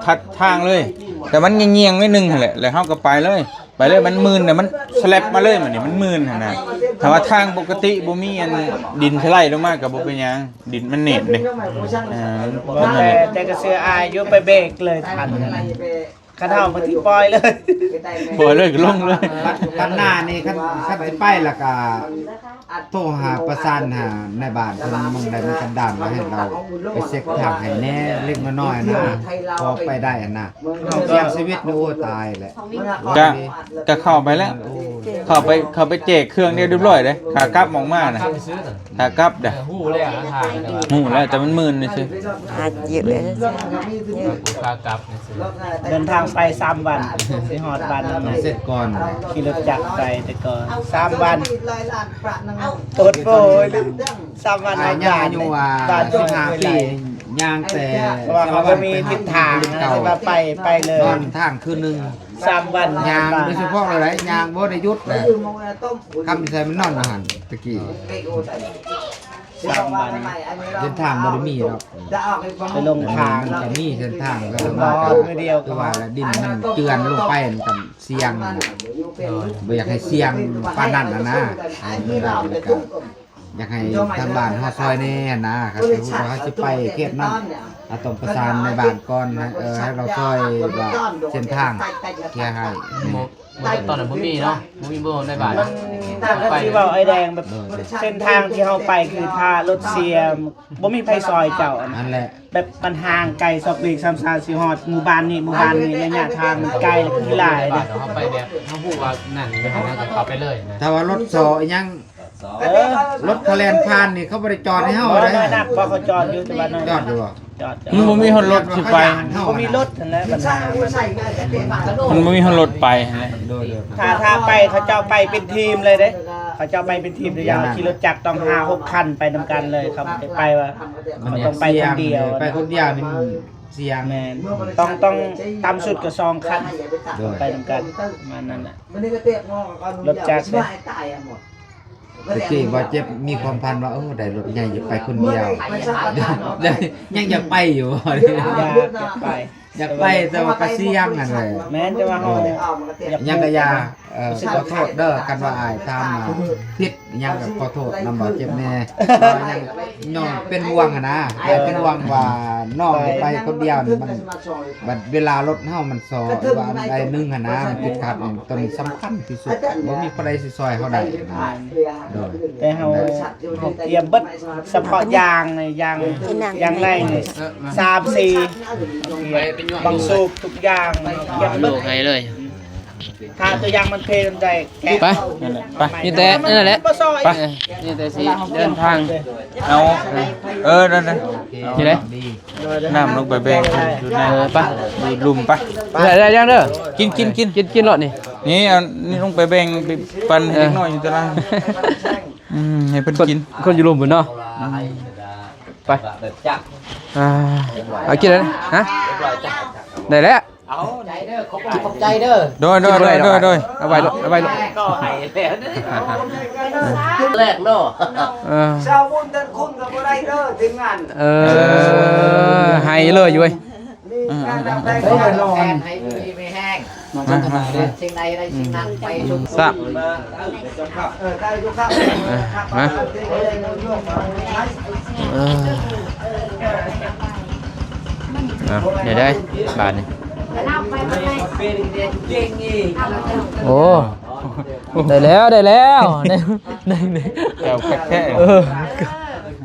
ທັດທາງເລີຍ ແຕ່ມັນຍ່ຽງໆໜ້ອຍໜຶ່ງຫັ້ນແຫຼະ ແລ້ວເຮົາກໍໄປເລີຍ ໄປເລີຍ ມັນມື່ນນະ ມັນສະແລັບມາເລີຍ ມັນນີ້ ມັນມື່ນຫັ້ນນະ ຖ້າວ່າທາງປົກກະຕິບໍ່ມີອັນດິນສະໄລລົງມາກໍບໍ່ເປັນຫຍັງ ດິນມັນໜີບເດ້ ເອີ ບໍ່ ແຕ່ ແຕ່ກໍເຊື່ອອ້າຍຢູ່ ໄປເບຣກເລີຍທັນ ຄັນເຮົາບາງທີປ່ອຍເລີຍ ປ່ອຍເລີຍກໍລົງເລີຍ ບັດ ບັດໜ້ານີ້ ຄັນ ຄັນຊິໄປແລ້ວກໍໂທຫາປະສານຫານາຍບ້ານເພິ່ນ ໝ່ອງໃດມັນກັນດານ ໃຫ້ລາວໄປເຊັກທາງໃຫ້ແດ່ເລັກນ້ອຍນະ ພໍໄປໄດ້ຫັ້ນນະ ເຮົາສ່ຽງຊີວິດນີ້ ໂອ້ ຕາຍແຫຼະ ກະ ກະເຂົ້າໄປແລ້ວ ເຂົ້າໄປ ເຂົ້າໄປແຈກເຄື່ອງໄດ້ຮຽບຮ້ອຍເດ້ ຂາກັບອອກມານະ ຂາກັບເດ້ ຮູ້ແລ້ວ ຮູ້ແລ້ວ ແຕ່ມັນມື່ນຊື່ໆ ຫາເຈັບເລີຍ ຂາກັບ ເດີນທາງໄປສາມວັນ ຊິຮອດບ້ານນຳ ເສັດກ່ອນ ຂີ່ລົດຈັກໄປແຕ່ກ່ອນສາມວັນ ໂອດໂອຍ ສາມວັນ ອາຍຸວ່າສິບຫ້າປີ ຍ່າງແຕ່ ເພາະວ່າເຂົາບໍ່ມີທິດທາງ ແຕ່ວ່າໄປ ໄປເລີຍ ນອນທາງຄືນໜຶ່ງ ສາມວັນ ຍ່າງໂດຍສະເພາະເລີຍ ຍ່າງບໍ່ໄດ້ຢຸດນະ ຄຳໃສ່ມັນນອນຢູ່ຫັ້ນຕະກີ້ ສາມວັນ ເສັ້ນທາງບໍ່ໄດ້ມີດອກ ໄປລົງທາງ ມັນກໍມີເສັ້ນທາງ ແຕ່ວ່າມື້ດຽວ ຄືວ່າລະ ດິນມັນເຈື່ອນລົງໄປ ມັນກໍສ່ຽງ ບໍ່ຢາກໃຫ້ສ່ຽງປານນັ້ນນະ ເອີ ມັນກໍ ຢາກໃຫ້ທາງບ້ານເຮົາຊ່ອຍແດ່ຫັ້ນນະ ຄັນສົມມຸດວ່າເຮົາຊິໄປເຂດນັ້ນ ເຮົາຕ້ອງປະສານໃນບ້ານກ່ອນ ໃຫ້ ເອີ ໃຫ້ລາວຊ່ອຍວ່າເສັ້ນທາງເຄຍໃຫ້ ບໍ່ ບໍ່ ຕອນນັ້ນບໍ່ມີເນາະ ບໍ່ມີເບີໃນບ້ານ ມັນ ຖ້າ ຖ້າຊິເວົ້າອ້າຍແດງ ແບບ ເອີ ເສັ້ນທາງທີ່ເຮົາໄປ ຄືຖ້າລົດເສຍ ບໍ່ມີໃຜຊ່ອຍເຈົ້າ ອັນນັ້ນແຫຼະ ແບບມັນຫ່າງໄກ ສອກຫຼີກສາມສາຊິຮອດໝູ່ບ້ານນີ້ ໝູ່ບ້ານນີ້ ໄລຍະທາງມັນໄກ ແລະ ຂີ້ຫຼາຍເດ້ ເຮົາໄປແບບ ເຮົາຮູ້ວ່ານັ້ນ ເຮົາກໍເຂົ້າໄປເລີຍນະ ຖ້າວ່າລົດສໍອີ່ຫຍັງ ເອີ ລົດຂະແລ່ນຜ່ານນີ້ ເຂົາບໍ່ໄດ້ຈອດໃຫ້ເຮົາເດ້ ນ້ອຍນັກ ບໍ່ ເຂົາຈອດຢູ່ ແຕ່ວ່ານ້ອຍ ຈອດຢູ່ບໍ່? ຈອດ ມັນບໍ່ມີຮອດລົດຊິໄປ ບໍ່ມີລົດຫັ້ນແຫຼະ ບັນຫາມັນ ມັນບໍ່ມີຮອດລົດໄປຫັ້ນແຫຼະ ໂດຍ ໂດຍ ຖ້າ ຖ້າໄປ ເຂົາເຈົ້າໄປເປັນທີມເລີຍເດ້ ເຂົາເຈົ້າໄປເປັນທີມ ຕົວຢ່າງ ຂີ່ລົດຈັກຕ້ອງຫ້າຫົກຄັນໄປນຳກັນເລີຍ ເຂົາບໍ່ໄດ້ໄປວ່າ ມັນ ເຂົາຕ້ອງໄປຄົນດຽວ ໄປຄົນດຽວນີ້ມັນສ່ຽງ ແມ່ນ ຕ້ອງ ຕ້ອງຕ່ຳສຸດກໍສອງຄັນ ໂດຍ ໄປນຳກັນ ປະມານນັ້ນແຫຼະ ລົດຈັກເດ້ ຕະກີ້ບໍ່ເຈັບມີຄວາມຝັນວ່າ ໂອ້ ໄດ້ລົດໃຫຍ່ ຢາກໄປຄົນດຽວ ຍັງຢາກໄປຢູ່ບໍ່? ຢາກ ຢາກໄປ ຢາກໄປ ແຕ່ວ່າກະສ່ຽງຫັ້ນແຫຼະ ແມ່ນ ແຕ່ວ່າເຮົາ ເອີ ຍັງກະຢ່າ ເອີ ຂໍໂທດເດີ ຄັນວ່າອ້າຍຖາມມາຜິດຫຍັງກະຂໍໂທດນຳບໍ່ເຈັບແນ່ ແຕ່ວ່າຍັງຍ້ອນເປັນຫ່ວງຫັ້ນນະ ເອີ ເປັນຫ່ວງວ່ານ້ອງໄປຄົນດຽວນີ້ ມັນ ບັດເວລາລົດເຮົາມັນສໍ ຫຼືວ່າອັນໃດໜຶ່ງຫັ້ນນະ ມັນຕິດຂັດ ໂຕນີ້ສຳຄັນທີ່ສຸດ ບໍ່ມີຜູ້ໃດຊິຊ່ອຍເຮົາໄດ້ນະ ໂດຍ ແຕ່ເຮົາ ເຮົາກຽມເບິດ ສະເພາະຢາງນີ້ ຢາງ ຢາງໃນນີ້ ສາມສີ່ ບັງສູບທຸກຢ່າງ ກຽມເບິດ ໃຫ້ເລີຍ ຖ້າຕົວຢ່າງມັນເພ ມັນໄດ້ແກະ ໄປ ນັ້ນແຫຼະ ໄປ ມີແຕ່ນັ້ນແຫຼະ ບໍ່ຊອຍ ໄປ ເອີ ມີແຕ່ຊິເດີນທາງ ເອົາ ເອີ ນັ້ນ ນີ້ເດ້ ນ້ຳລົງໄປແບ່ງຢູ່ໃນ ເອີ ໄປ ຢູ່ລຸ່ມໄປ ໄດ້ ໄດ້ຍັງເດີ ກິນ ກິນ ກິນ ກິນ ກິນໂລດນີ້ ນີ້ ເອົານີ້ລົງໄປແບ່ງໄປປັນໃຫ້ເດັກນ້ອຍຢູ່ຕະລາດ ອືມ ໃຫ້ເພິ່ນກິນ ຄົນຢູ່ລຸ່ມພຸ້ນເນາະ ອືມ ໄປ ອ່າ ເອົາກິນແລ້ວນະ ຮະ ໄດ້ແລ້ວ ເອົາ ຂອບໃຈເດີ ຂອບ ຂອບໃຈເດີ ໂດຍ ໂດຍ ໂດຍ ໂດຍ ເອົາໄວ້ໂລດ ເອົາໄວ້ໂລດ ກໍໃຫ້ແລ້ວເດີ ແລກເນາະ ເອີ ຊາວບຸນເດີນຄຸນກໍບໍ່ໄດ້ເດີ ທີມງານ ເອີ ໃຫ້ເລີຍເວີຍ ເອີ ເອີ ເອີ ໃຫ້ດີມີແຮງ ມາ ມາ ມາ ສິ່ງໃດໄດ້ສິ່ງນັ້ນໄປ ອືມ ຊະ ເອີ ມາ ເອີ ເອົາ ດຽວໄດ້ບາດນີ້ ໂອ້ ໄດ້ແລ້ວ ໄດ້ແລ້ວ ໄດ້ ໄດ້ ເຈົ້າຄັກແທ້ ເອີ.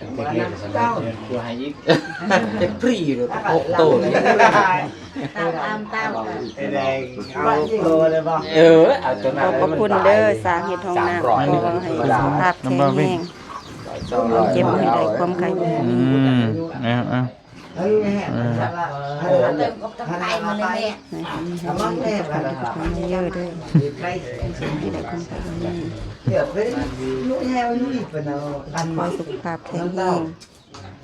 ເປັນຟຣີເລີຍ ຫົກໂຕເລີຍ ຕາມ ຕາມ ຕາມ ເອີ ເອົາໂຕນັ້ນ ຂອບພະຄຸນເດີ ສາງເຮັດຫ້ອງນ້ຳ ຂໍໃຫ້ສຸຂະພາບແຂງແຮງ ຄວາມເຈັບບໍ່ໃຫ້ໄດ້ ຄວາມໄຂ້ບໍ່ໃຫ້ມີ ອືມ ເອົາ ເອົາ ເອີ ໃຫ້ມີແຮງ ໃຫ້ມີແຮງ ໃຫ້ມີແຮງ ໃຫ້ໄດ້ຄວາມໄຂ້ບໍ່ໃຫ້ມີ ຂໍໃຫ້ສຸຂະພາບແຂງແຮງ.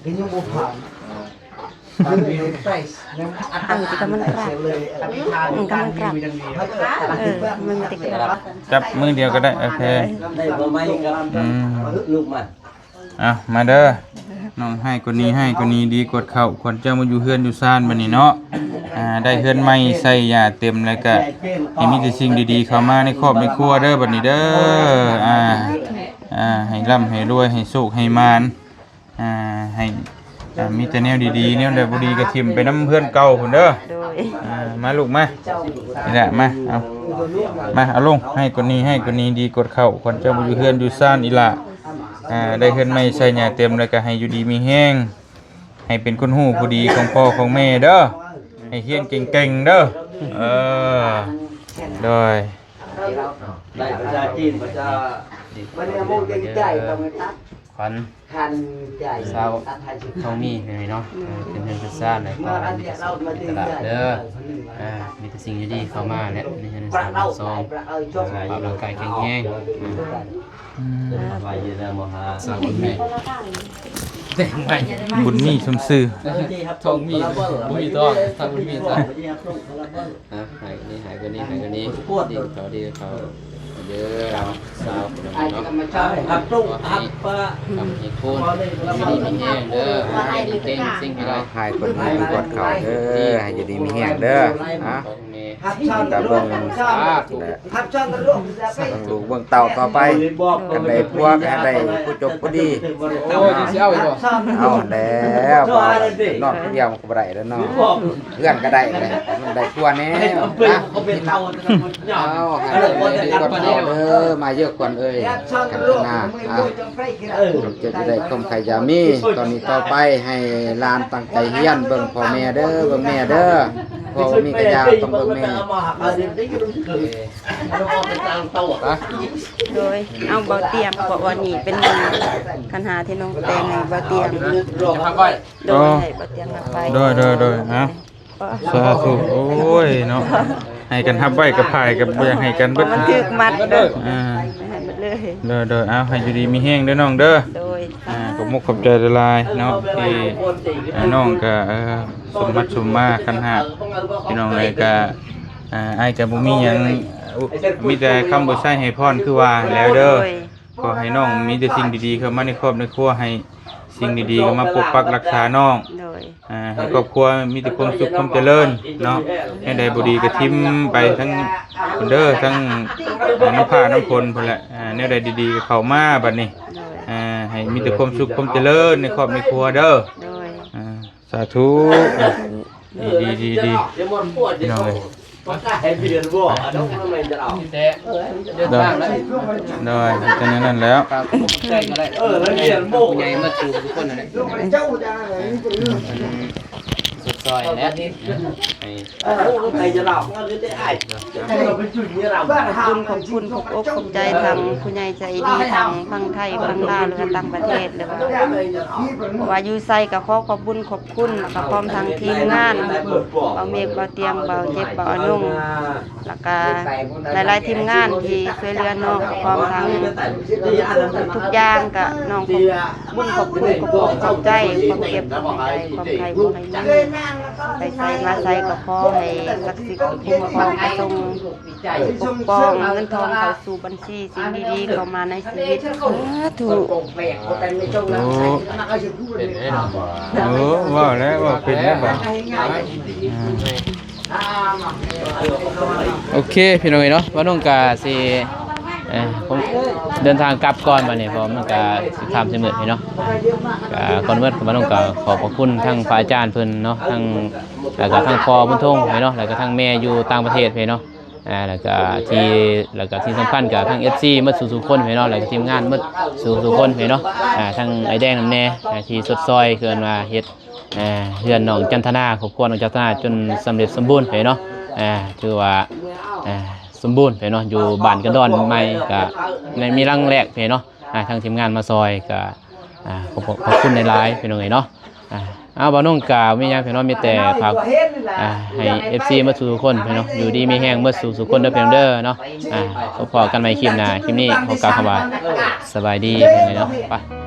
ເອີ ທີ່ກຳລັງກະ ເອີ ມັນຕິດ ຈັບມືດຽວກໍໄດ້ ໂອເຄ ອືມ ເອົາ ມາເດີ ນ້ອງໃຫ້ກວ່ານີ້ ໃຫ້ກວ່ານີ້ ດີກວດເຂົ້າ ຂວັນເຈົ້າມາຢູ່ເຮືອນຢູ່ຊານບັດນີ້ເນາະ ອ່າ ໄດ້ເຮືອນໃໝ່ໃຊ້ຢາເຕັມ ແລ້ວກະໃຫ້ມີແຕ່ສິ່ງດີໆເຂົ້າມາໃນຄອບໃນຄົວເດີ ບັດນີ້ເດີ ອ່າ ອ່າ ໃຫ້ລ່ຳໃຫ້ລວຍ ໃຫ້ໂຊກໃຫ້ໝານ ອ່າ ໃຫ້ ອ່າ ມີແຕ່ແນວດີໆ ແນວໃດບໍ່ດີກໍຖິ້ມໄປນຳເຮືອນເກົ່າພຸ້ນເດີ ໂດຍ ອ່າ ມາລູກມາ ນີ້ແຫຼະ ມາ ເອົາ ມາ ເອົາລົງ ໃຫ້ກວ່ານີ້ ໃຫ້ກວ່ານີ້ ດີກວດເຂົ້າ ຂວັນເຈົ້າມາຢູ່ເຮືອນຢູ່ຊານອີ່ຫຼ້າ ອ່າ ໄດ້ເຮືອນໃໝ່ໃຊ້ຫຍ້າເຕັມ ແລ້ວກໍໃຫ້ຢູ່ດີມີແຮງ ໃຫ້ເປັນຄົນຮູ້ຜູ້ດີຂອງພໍ່ຂອງແມ່ເດີ ໃຫ້ຮຽນເກັ່ງໆເດີ ເອີ ໂດຍ ໄດ້ພາສາຈີນ ພາສາ ຂວັນ ຂວັນ ຊາວທອງມີ ເປັນໄງເນາະ ເປັນເຮືອນເປັນຊານ ແລ້ວກໍມີແຕ່ສຸກມີແຕ່ລາບເດີ ອ່າ ມີແຕ່ສິ່ງດີໆເຂົ້າມາແຫຼະ ໃນເຮືອນຊານສອງ ສຸຂະພາບຮ່າງກາຍແຂງແຮງ ອືມ ສາວບຸນມີ ແຕ່ງໃໝ່ ບຸນມີຊົມຊື່ ທອງມີ ບໍ່ມີທອງ ທາງບຸນມີ ອາ ໃຫ້ກວ່ານີ້ ໃຫ້ກວ່ານີ້ ໃຫ້ກວ່ານີ້ ດີເຂົ້າ ດີເຂົ້າເດີ ສາວເນາະ ຮັບໂຊກ ຮັບ ຄຳໃຫ້ຄູນ ຢູ່ດີມີແຮງເດີ ໃຫ້ເກັ່ງໆ ສິ່ງໃຫ້ໄດ້ ໃຫ້ຄົນດີກວດເຂົ້າເດີ ໃຫ້ຢູ່ດີມີແຮງເດີ ອາ ຕາເບິ່ງ ສາທຸ ເບິ່ງລູກເບິ່ງເຕົ້າຕໍ່ໄປ ຄັນໄດ້ຜົວກໍໃຫ້ໄດ້ຜູ້ຈົບຜູ້ດີ ໂອ້ຍ ຊິເອົາອີກບໍ່ ເອົາແລ້ວ ນອນຜູ້ດຽວ ບໍ່ໄດ້ແລ້ວເນາະ ເພື່ອນກໍໄດ້ແຫຼະ ມັນໄດ້ກວ່າແນ່ນະ ເອົາ ໃຫ້ດີກວ່າເກົ່າເດີ ມາເຢີກຂວັນເອີຍ ກັນທະນາ ອ່າ ເຈົ້າຈະໄດ້ຄວາມໄຄຢ່າມີ ຕອນນີ້ຕໍ່ໄປໃຫ້ຫຼານຕັ້ງໃຈຮຽນ ເບິ່ງພໍ່ແມ່ເດີ ເບິ່ງແມ່ເດີ ພໍ່ບໍ່ມີກໍຢ່າ ຕ້ອງເບິ່ງແມ່ ໂດຍ ເອົາ ເບົາຕຽງ ເພາະວ່ານີ້ເປັນຄັນຫາທີ່ນ້ອງແຕ່ງໃຫ້ເບົາຕຽງ ຈະຮັບໄວ້ ໂດຍ ໃຫ້ເບົາຕຽງຮັບໄປ ໂດຍ ໂດຍ ໂດຍ ເອົາ ສາທຸ ໂອ້ຍເນາະ ໃຫ້ກັນຮັບໄວ້ກັບພາຍກັບບໍ່ຢາກໃຫ້ກັນເບິດ ມັນຖືກມັດເດີ ອ່າ ໃຫ້ໝົດເລີຍ ໂດຍ ໂດຍ ເອົາ ໃຫ້ຢູ່ດີມີແຮງເດີນ້ອງເດີ ໂດຍ ອ່າ ຂອບມຸກຂອບໃຈຫຼາຍໆເນາະ ທີ່ ອ່າ ນ້ອງກໍ ເອີ ສົມບັດສົມມາຄັນຫາກ ພີ່ນ້ອງເອີຍ ກໍ ອ່າ ອ້າຍກໍບໍ່ມີຫຍັງ ມີແຕ່ຄຳອວຍໄຊໃຫ້ພອນຄືວ່າແລ້ວເດີ ໂດຍ ຂໍໃຫ້ນ້ອງມີແຕ່ສິ່ງດີໆເຂົ້າມາໃນຄອບໃນຄົວ ໃຫ້ສິ່ງດີໆເຂົ້າມາປົກປັກລັກສານ້ອງ ໂດຍ ອ່າ ໃຫ້ຄອບຄົວມີແຕ່ຄວາມສຸກຄວາມຈະເລີນເນາະ ແນວໃດບໍ່ດີກໍຖິ້ມໄປທັງພຸ້ນເດີ ທັງ ອ່າ ນ້ຳຟ້ານ້ຳຝົນພຸ້ນແຫຼະ ອ່າ ແນວໃດດີໆກໍເຂົ້າມາບັດນີ້ ໂດຍ ອ່າ ໃຫ້ມີແຕ່ຄວາມສຸກຄວາມຈະເລີນໃນຄອບໃນຄົວເດີ ໂດຍ ອ່າ ສາທຸ ດີໆໆ ພີ່ນ້ອງເອີຍ ໂດຍ ໂດຍ ເປັນແນວນັ້ນແລ້ວ ໃຫຍ່ມາສູ່ທຸກຄົນນັ້ນແຫຼະ ສຸດຊອຍແຫຼະ ໃຫ້ ຂອບຄຸນ ຂອບຄຸນ ຂອບອົກຂອບໃຈທາງຜູ້ໃຫຍ່ໃຈດີ ທາງຝັ່ງໄທ ຝັ່ງລາວ ຫຼືວ່າຕ່າງປະເທດ ຫຼືວ່າ ເພາະວ່າຢູ່ໃສກໍຂໍຂອບບຸນຂອບຄຸນ ແລ້ວກໍພ້ອມທັງທີມງານ ເບົາເມກ ເບົາຕຽງ ເບົາເຈັບ ເບົາອານົງ ແລ້ວກໍຫຼາຍໆທີມງານທີ່ຊ່ວຍເຫຼືອນ້ອງ ພ້ອມທັງທຸກຢ່າງ ກໍນ້ອງຂອບບຸນຂອບຄຸນ ຂອບອົກຂອບໃຈ ຄວາມເຈັບບໍ່ໃຫ້ໄດ້ ຄວາມໄຂ້ບໍ່ໃຫ້ມີ ໄປໃສມາໃສກໍຂໍໃຫ້ສັກສິດຄຸ້ມຄອງ ປະສົງປົກປ້ອງ ເງິນທອງເຂົ້າສູ່ບັນຊີ ສິ່ງດີໆເຂົ້າມາໃນຊີວິດ ສາທຸ ໂອ້ ເປັນແນ່ນອນ ໂອ້ ເວົ້າແລ້ວ ເວົ້າເປັນແລ້ວບາດ ໂອເຄ ພີ່ນ້ອງເອີຍເນາະ ບ່າວນົງກະຊິ ເອີ ເດີນທາງກັບກ່ອນບາດນີ້ ເພາະມັນກະຊິຄ່ຳຊິມືດເນາະ ກະກ່ອນເໝິດ ບ່າວນົງກະຂອບພະຄຸນທັງພະອາຈານເພິ່ນເນາະ ທັງ ແລ້ວກະທັງພໍ່ບຸນທົງເນາະ ແລ້ວກະທັງແມ່ຢູ່ຕ່າງປະເທດເນາະ ອ່າ ແລ້ວກໍທີ່ ແລ້ວກໍທີ່ສຳຄັນກໍທັງເອັຟຊີໝົດສູ່ໆຄົນເນາະ ແລ້ວກໍທີມງານໝົດສູ່ໆຄົນເນາະ ອ່າ ທັງອ້າຍແດງນຳແດ່ ອ່າ ທີ່ຊົດຊ່ອຍ ຄືວ່າເຮັດ ອ່າ ເຮືອນນ້ອງຈັນທະນາ ຄອບຄົວນ້ອງຈັນທະນາ ຈົນສຳເລັດສົມບູນເນາະ ອ່າ ຖືວ່າ ອ່າ ສົມບູນເນາະ ຢູ່ບ້ານກະດອນໃໝ່ ກໍໃນມີຫຼັງແລກເນາະ ອ່າ ທາງທີມງານມາຊ່ອຍ ກໍ ອ່າ ຂອບ ຂອບຄຸນຫຼາຍໆ ພີ່ນ້ອງເອີຍເນາະ ອ່າ ເອົາ ບ່າວນົງກໍມີຫຍັງພີ່ນ້ອງ ມີແຕ່ຝາກ ອ່າ ໃຫ້ເອັຟຊີໝົດສູ່ໆຄົນເນາະ ຢູ່ດີມີແຮງໝົດສູ່ໆຄົນເດີພີ່ນ້ອງເດີເນາະ ອ່າ ພົບພໍ້ກັນໃໝ່ຄລິບໜ້າ ຄລິບນີ້ຂໍກ່າວຄຳວ່າ ສະບາຍດີ ພີ່ນ້ອງເອີຍເນາະ ໄປ.